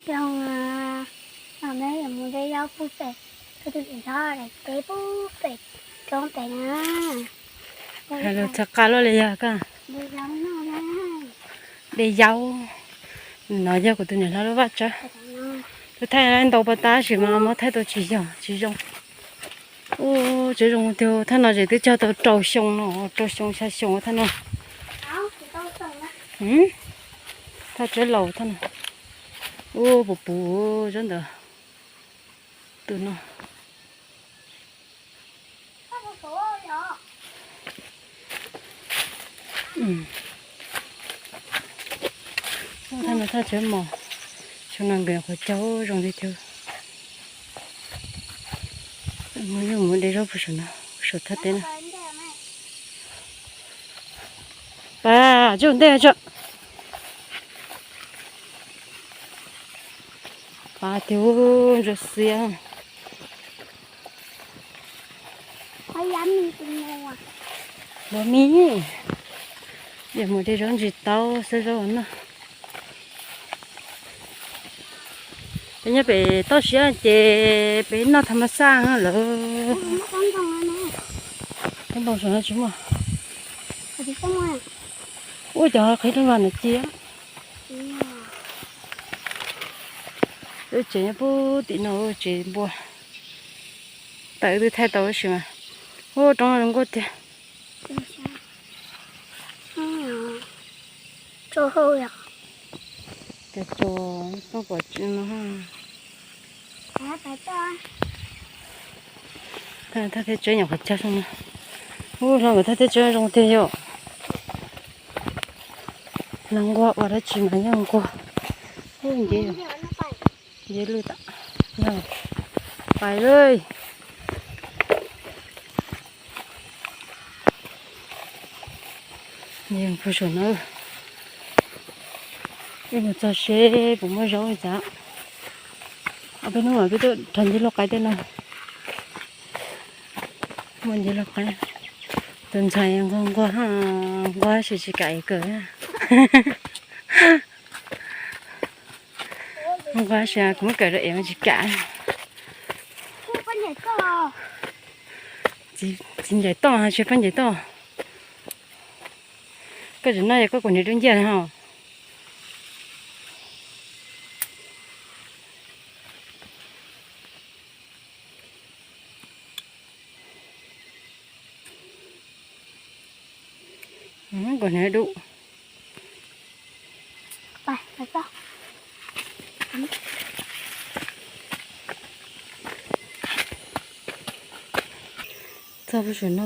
Zoo, no neb yuav mus de zaub pub pem, koj tus niam hlob daim teb pub pem roob pem na. Hais lus txog qab luaj li yog koj. De zaub. No yog kuv tus niam hlob lub vaj tsawb. Twb thaij ntau pas tab sis mas muab thaij tau tsis yog tsis zoo. Ub, tsev zoo tiag, thaj no ces twb cog tau rau xyoo no, rau xyoo xya xyoo thaj no. Thaj tsawb laus thaj no. Ub, puv puv tsob ntawd. Tus no. Thaj no thaj tsawb mos, xyoo no nkawd qhuav cog zoo tiag tiag. Mus de zaub puag saum no, saum thaj teb no. Pas, tsuj ntej tso. Pas tiag, ntsuab xiab. Npua mis, yuav mus de zaub ntsis taub xwb zaub noj. Peb nyob pem toj siab ces peb noj tham ma xaj lawm. Ub, cov qhiv leej vag no cia. Lub tsev nyob puag tim no, tsev npua. Tawm twb thaij tau tab sis mas, ub, roob zoo nkauj tiag. Cov tsuas xoob pom tsi no. Thaj teb tsev nyuam qhuav cog zoo no. Ub, hlo nkawd thaj teb tsev zoo tiag yom. Los nquag ua dab tsi mas yeej nquag. Ub, nce, nce lwj tam, pais lawm. Puag saum no, wb mus txog seb puas muaj zaub li cas. Ob peb hnub mas peb tuaj rov nce luaj qaib tej no. Muaj nce luaj qaib. Tus ntxhais nquag nquag, nquag tab sis tsis kam ev kawm. Nquag tab sis kuv muab kawm rau ev mas tsis kam. Txiv ncaim toj, tsis pab ncaim toj. Koj tseem noj yog koj kuv niam dub nciab ho. Kuv niam dub. Txog puag saum no,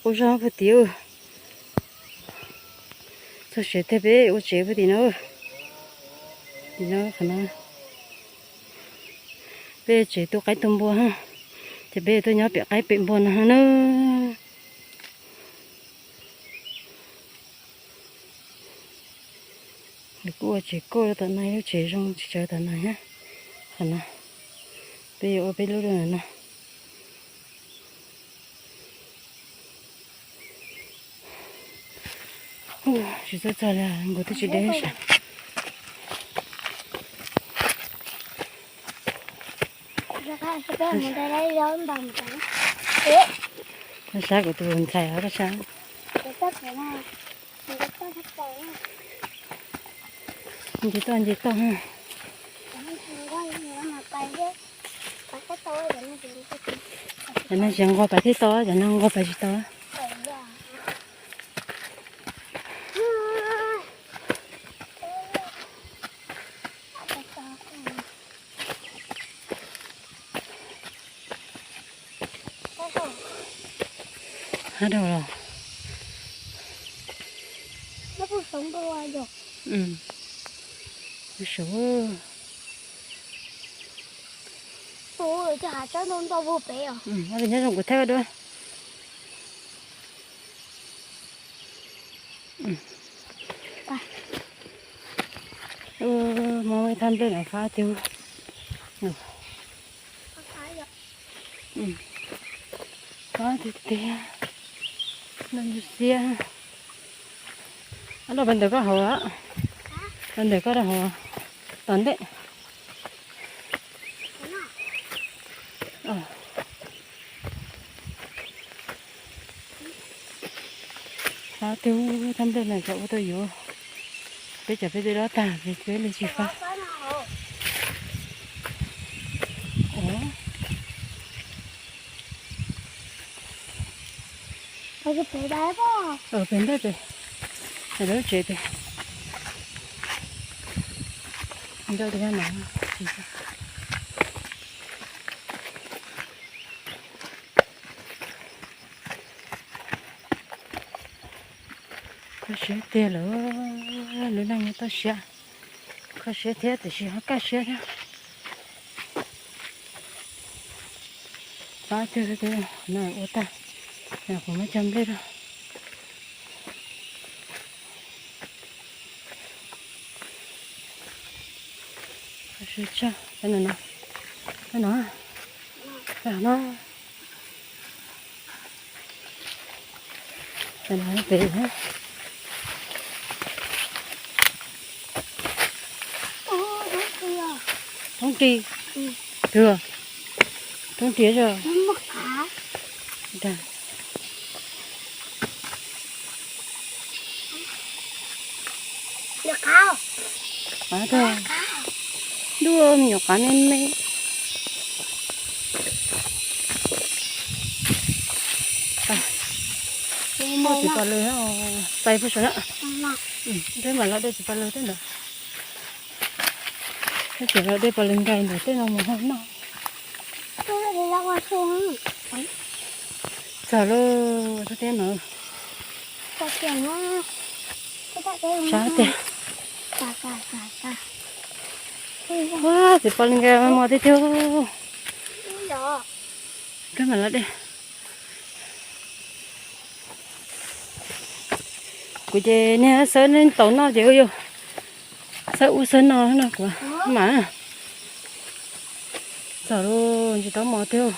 qub zog puag tim. Txog siav tiag peb ua tsev puag tim no. Tim no qhov no peb tsev tu qaib tu npua, ces peb tuaj nyob pem qaib pem npua no na. Nws kuj ua tsev kauj rau tom no, lub tsev zoo tsis tsawg tom no thiab. Qhov no peb yuav ua peb lub rau ntawm no. Tsis txawj txog li, nkaus twb tsis deb sab. Koj sab kuv tus ntxhais os, koj sab. Nce toj, nce toj. Cov no tsis nquag pais thiab tau, cov no nquag pais tsis tau. Hab dhau los. Sav. Nyob zoo kuv thaij dua. Muab thaj nplej no fab tiag. Fab tiag tiag. Ntsuab xiab. Ab, loj pas ntawm koj hauv, pas ntawm koj rau hauv, tom ntej. Ob tug thaj nplej no cov ua tau yuav, peb cov peb twb dob tag peb twb li tsis fab. Pem ntej pem, lawv lub tsev pem, nrau tias no. Kho siab tiag lawm, lub neej no toj siab, kho siab thiab tiam sis ho kaj siab thiab. Pab cog no ua tag, kuv muab cog nplej rau. Kho siab tshaj, no, no, no. Thoob ris, thoob ris os. Ntuj, me nyuam qav me me. Muaj txiv pos lwg, pais puag saum na. Peb mam los de txiv pos lwg tej ntawd. Peb tseem los de pos lwg nqaij ntawm tej no mus hau noj. Txog lawm, txog teb no. Sab tiag. Ua, txiv pos lwg nqaij mos tiag tiag. Peb mam los de. Kuv ces niag xawb tau noj ces yus xawb ub xawb no no kuv mam. Txog lawm, ntsis taub mos tiag.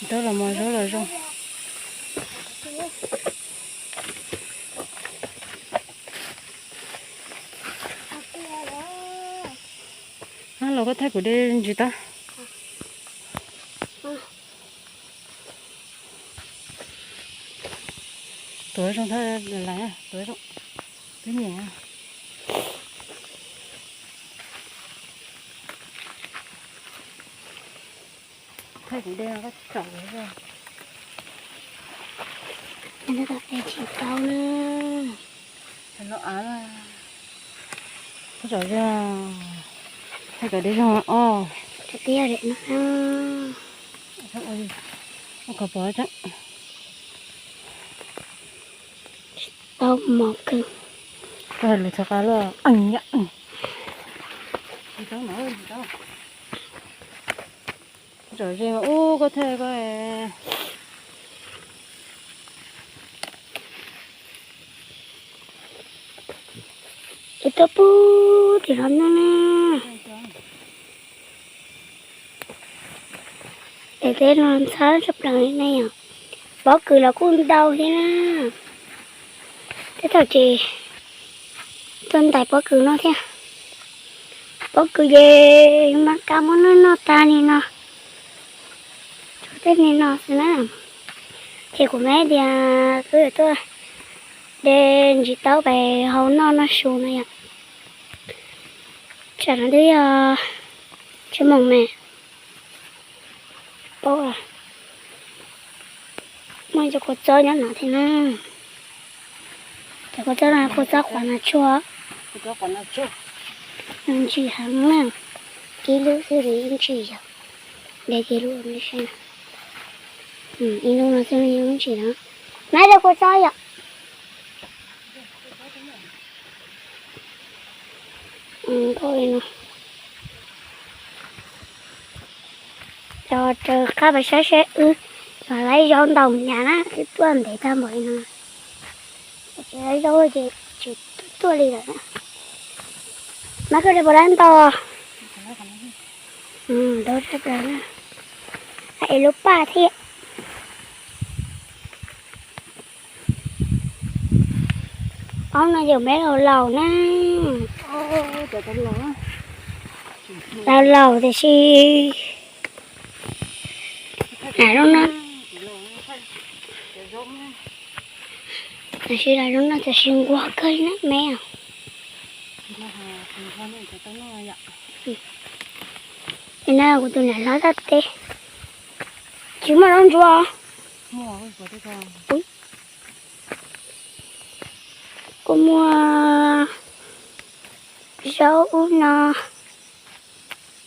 Ntsis taub los mos zaub los zoo. Los koj thaij kuv de ntsis taub. Tuav zoo thawj lawm, tuav zoo. Twb nyiam. Thaij kuv de no koj tsom kuv. Tsis tau na. Los av, koj tsom ze. Thaij kom de zoo os. Ua koj pom tseeb. Tau mos kawg. Koj lus txog qab luaj. Tsom ze ub koj thaij koj. Es tuaj pub tim no na. Es teb no ntxhab tshaj plaws li ne yom. Pob kws los kuj ntau thiab na. Tej thaum ces tuaj ntais pob kws no thiab. Pob kws ces mas kav muab noj noj tag li no. Tshuav tej ni no xwb na. Ces kuv mam tias kuv yuav tuaj de ntsis taub pem hau noj noj su no yom. Tsam no twb yog tsis moos me. Paub, muaj cov kua txob nyob no thiab na. Cov kua txob no kua txob quav nas tsuag. Ntsim heev na. Ib lub xwb li ntsim yom. De ib lub saib. Ib lub no xwb li ntsim no. Nab de kua txob yom. Cov raws qab pes saib seb wb los laib zaub ntau nyav na, twb tuaj ntev tag npaum li no. Tsis laib zaub ces tsis tuaj li lawm. Mas koj de puas laib ntau? Ntau tshaj plaws na. Es lub paj thiab. Ob no yog me laus laus na. Laus laus tiam sis, a, lub no, Tam sim no tam sim nquag kawg li na me. Ces no kuv tus niam hlob txoj teb, tsis muaj zaub ntsuab. Kuv muaj zaub ub no,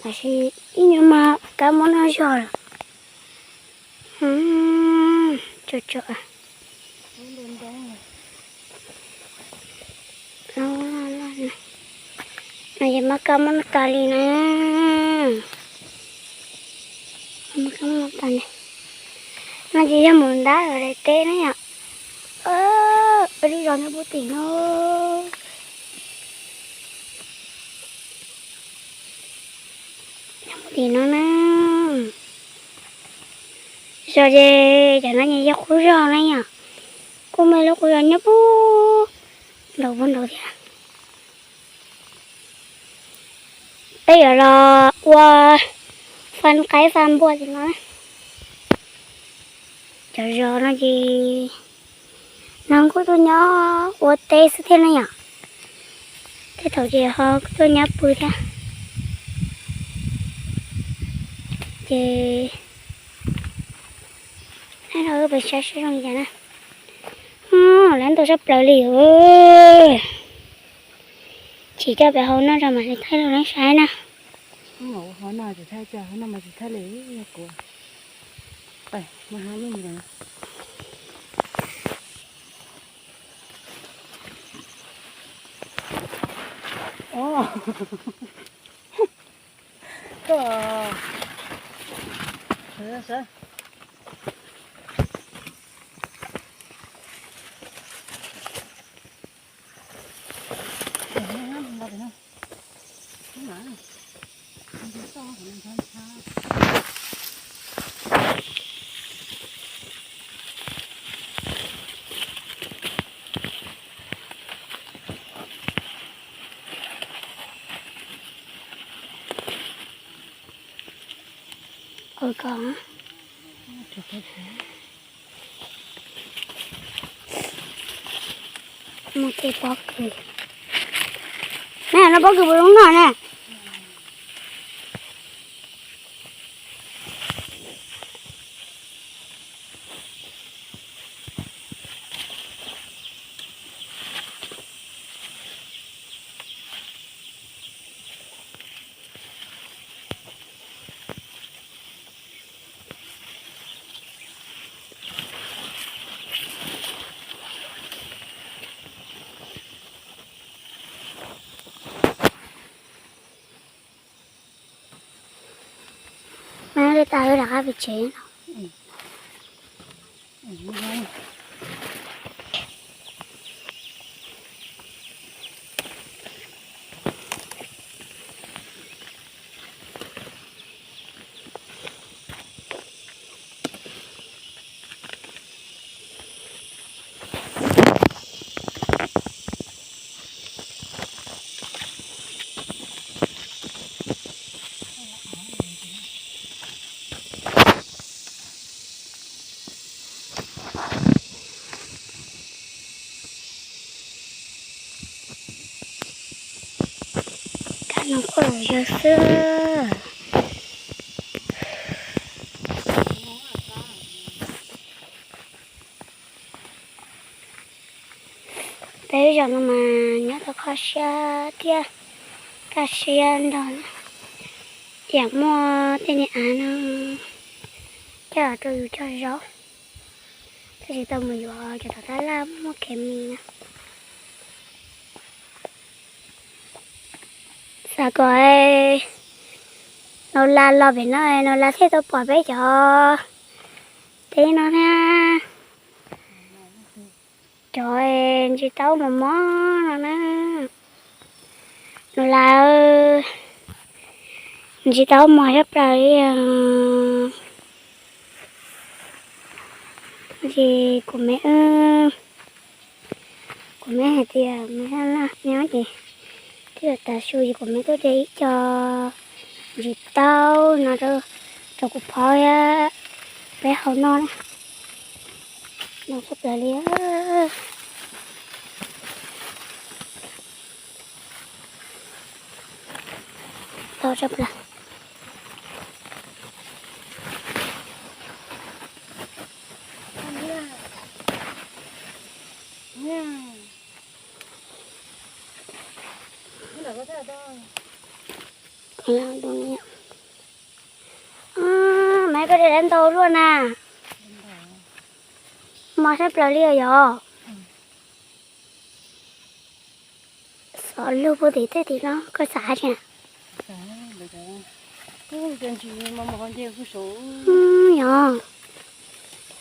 tab sis ib nyuag mas kab muab noj zog lawm. Tso tso, no ces mas kab muab noj tas li na. No ces yog mus ntab los daim teb na yom. Ua lub zos nyob puag tim no. Tim no na, zos ces cov no yog qub zos na yom. Kuj muaj lub qub zos nyob puag nraud puag nraud thiab. Peb yuav los ua fab qaib fab npua tim no. Cov zos no ces no kuj tuaj nyob ua teb xwb thiab na yom. Tej thaum ces ho tuaj nyob pw thiab. Ces no wb pem saib saib zoo li cas na. Lawv ntau sab plaws li. Chim coj pem hauv no rau mam li thaij rau nej saib na. Mus tes pob kws. Neb no pob kws puas zoo noj ne? Mas li tas wb rov qab pem tsev no. Kab no quaj zog xwb. Peb zos no mas nyob tau kho siab thiab kaj siab nrog na. Yam muaj tej niag av no coj los rau yus cog zaub, tab sis tau mus yuav cov tom tab laj muaj khemis na. Xav kom Nau Las los pem no, Nau Las thiaj tau pom peb cov teb no na. Cov ntsis taub mos mos no na. Nau Las, ntsis taub mos sab plaws li. Ces kuv me, kuv me hais tias me nyob ces twb yuav tav su ces kuv me tuaj de ib co ntsis taub no rau kuv phov thiab peb haus noj na. No sab plaws li. Tau tshaj plaws. Maiv, koj de dab ntau luaj na. Mos tshaj plaws li os yog. Xov lug puag tim tej tim no koj xav tsi na? Yog,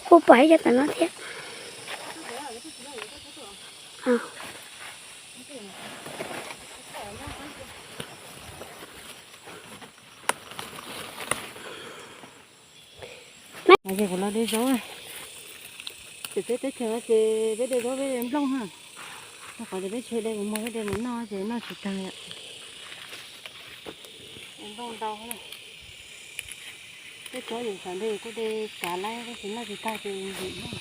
kuj pom ib co tom no thiab. Ces kuv los de zaub, ces peb teb chaws ces peb de zaub peb de nplooj na. Rau qhov tias peb tsis de mus muag, peb de mus noj ces noj tsis tag yom. De nplooj ntau na. Peb tsob yus xav de kuj de kav lawm, tab sis noj tsis tag ces yim noj.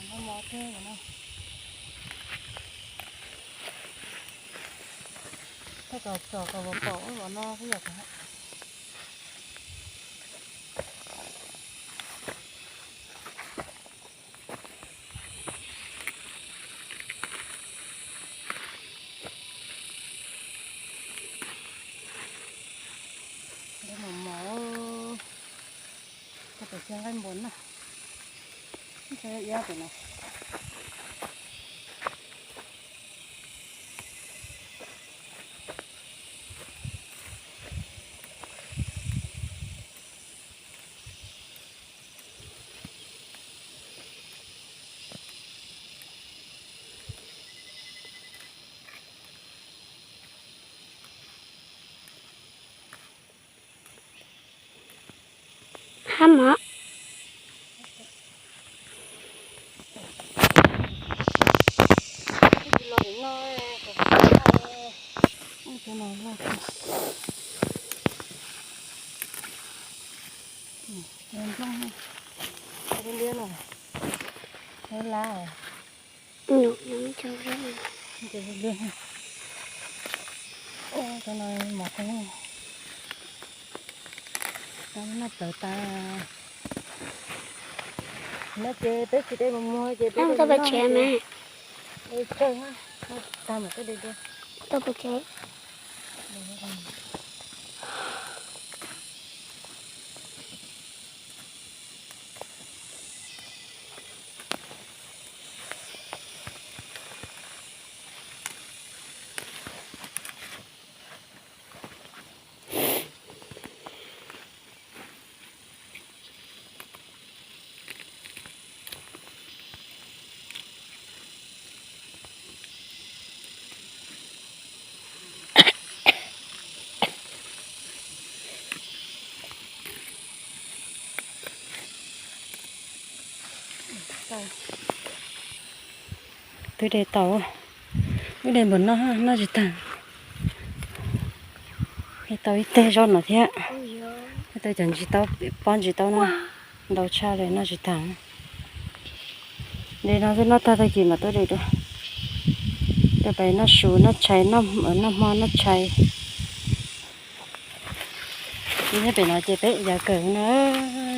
Noj mov thiab no. Tej kom txom kom pom pom ub pom no xwb yom. Mos mos, koj pom tsis nqaij npua na. Ib pem no. Hab mog. Cov no mos qeeb, noj plawv tas. No ces peb tsis de mus muag ces peb tau pes tsev mas. Tag mas peb de dua. Tau pes tsev. Twb de tau, wb de npaum no noj tsis tag. De tau ib teg zaub no thiab. Ib tau cov ntsis tau, pob ntsis tau no ntau tshaj li noj tsis tag. De no xwb, noj tag tag kis mam tuaj de dua. Tuaj pais noj su noj tshais, noj hmo noj tshais. Nyob pem no ces peb yav kawm no,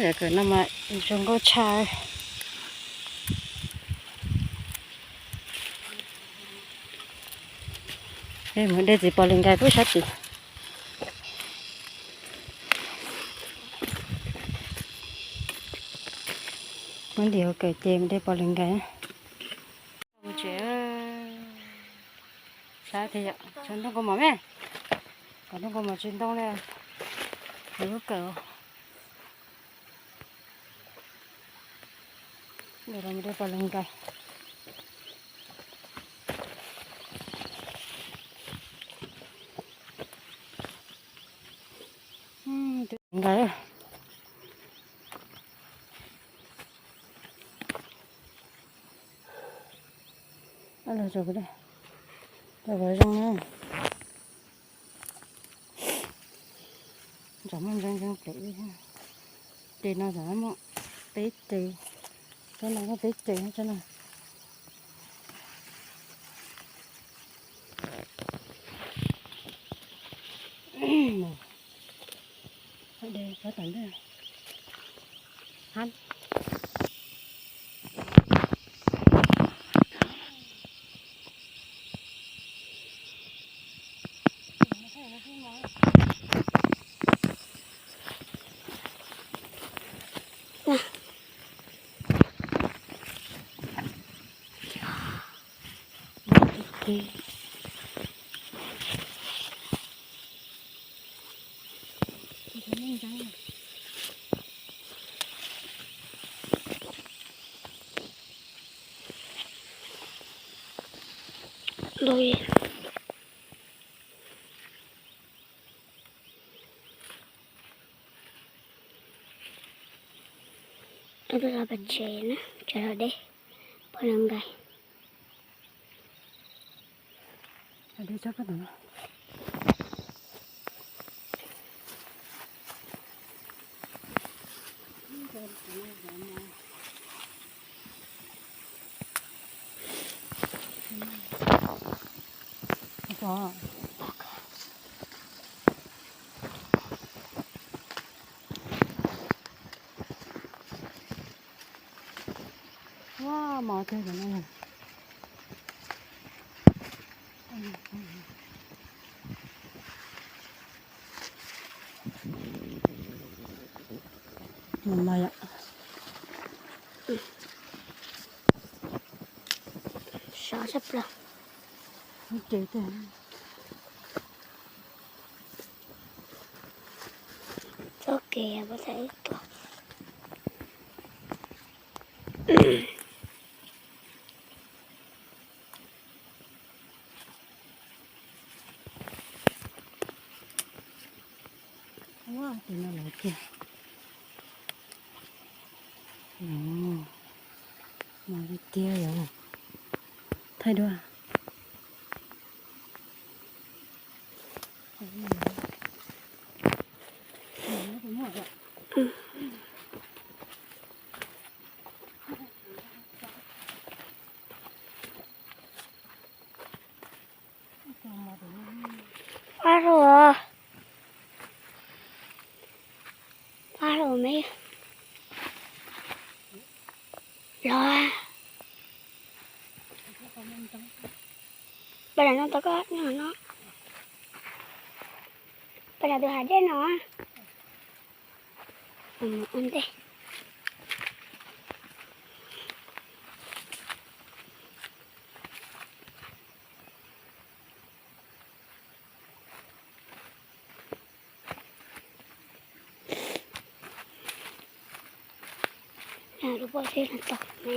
yav kawm no mas zoo nkauj tshaj. Mus de txiv pos lis nkais pub sab tid. Muab ntim hauv kawm ces mus de pos lis nkais. Mus tsev. Sab tiag yom, tshav ntuj kua mom me. Kom ntuj kua mom tsis ntoo li. Lawv lub kawm. Ntawm no mus de pos lis nkais. Nkais. Los tso, tso kom zoo na. Tsom muaj ntseeb ntseeb pem, tes no tsom muaj peb tes, tsob no muaj peb tes tsob no. Tus los pas tsev na, tsev los deb, pom los nkaus. Ua mov twg no. Sov tshaj plaws. Txoj kev puas txawj wb tuaj. Ua tus no lawv kiag. Mos tiag tiag yom. Thaij dua. Pab rau, pab rau me los. Pab los no tau koj nyob no. Pab los tus hav dej no. Mus ua ntej. Lub pob zeb no tau na.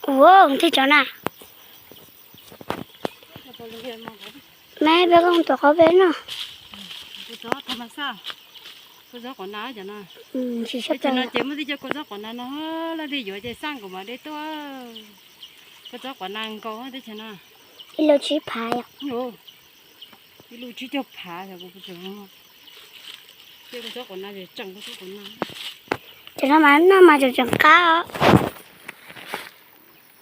Ua, twb cov na. Meb peb koom tuaj qhov peb no. Kua txob qhov na, ces muaj tib co kua txob qhov na no, laj li yuav ces xaj nkaus mas de tuaj. Kua txob qhov na nkaus teb chaws no. Ib lub tsib phav yom. Ib lub tsib caug phav. Ces kua txob qhov na, tseem kua txob qhov na. Ces no mas noj mas tseem tseem qab os.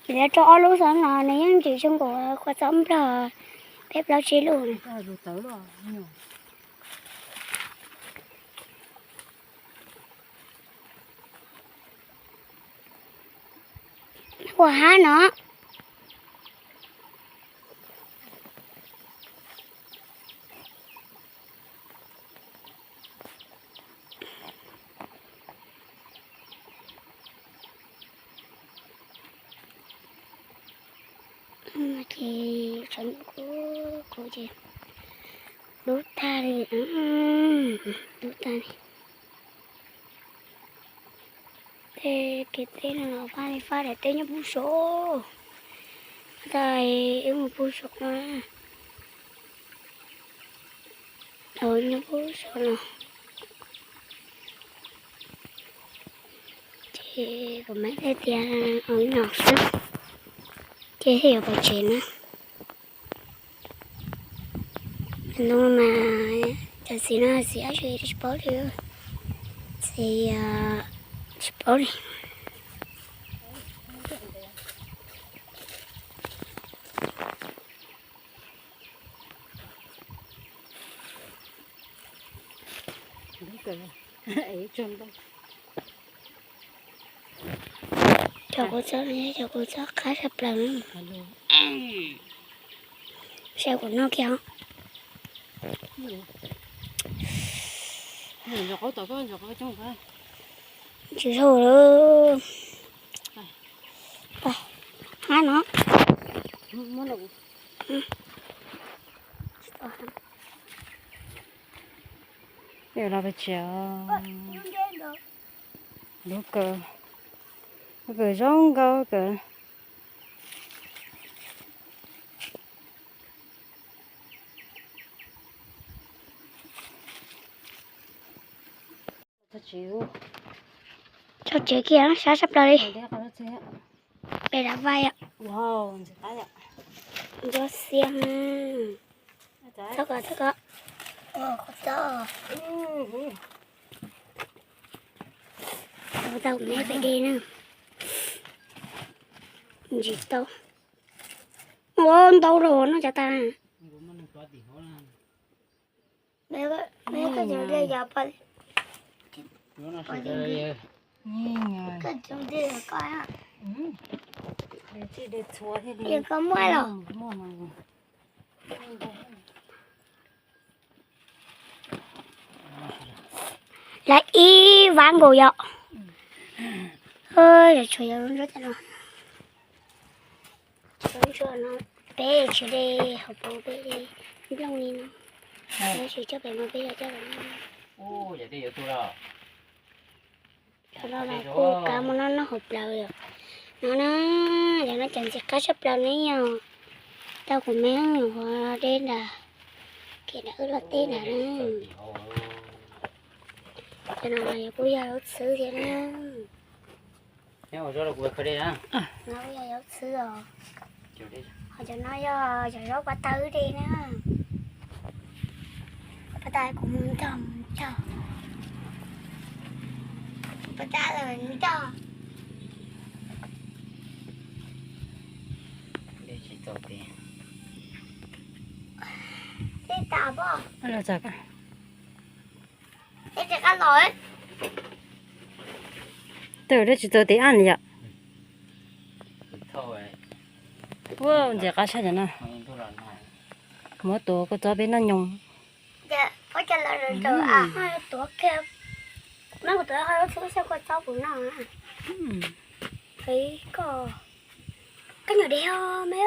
Ces lawv rau ob lub xwb no nws yeej tsis zoo nkaus kua txob nplog peb plaub tsib lub. Ua hab no. Ces tsam no kuv, kuv ces dub tag li, dub tag li. Tej kev teb no los fab li fab daim teb nyob pub saum. Tab sis wb mus pub saum no. Nyob pub saum no. Ces kuv mam thiaj tias ua li no xwb, ces thiaj yuav pais tsev na. No mas cov txiv no txiv dab tsi tsis paub li. Txiv tsis paub li. Cov kua txob, cov kua txob qab tshaj plaws. Saib kuv noj kiag. Tsis zoo lawm. Hab no. Los pes tsawg. Lub kawm, lub kawm zoo nkauj kawm. Tso tsev kiag sab sab plaws li. Pem dav vai. Nco xiab. Txhob kov, txhob kov. Tau me pem dej na. Ntsis tau. Ua ntau los no cov tas. Koj muaj los? Lawv ib vab nkaus yom. Tshuav yog lub ntsuab no. Lub ntsuab no peb tsis de hauv paus, peb de nplooj li no. Peb tsis coj pem no, peb yuav coj pem no. Cov no los kuj kav mus noj noj hauv plawv yom. No na, cov no cov ntxim qab tshaj plaws ne yom. Tau kuv me nyuam ua deb nrad, kev nrad wb los teb nrad na. Cov no los kuj yog zaub txhwb thiab na. No kuj yog zaub txhwb os. Ho cov no yog cov zaub pas tawb de na. Pas tas kuv mus ntog mus ntog. Pas tas lawm ntog. Tsis tau pem. Tej tas pob. Tej dab tsis tau tiv aj li yom. Ua ntxim qab tshaj cov no. Muab tuav kua txob peb noj nyoos. Tuav kiag, mas kuv tuav ho lub txhub xyaw kua txob kuv noj. Koj, koj nyuam dev os me.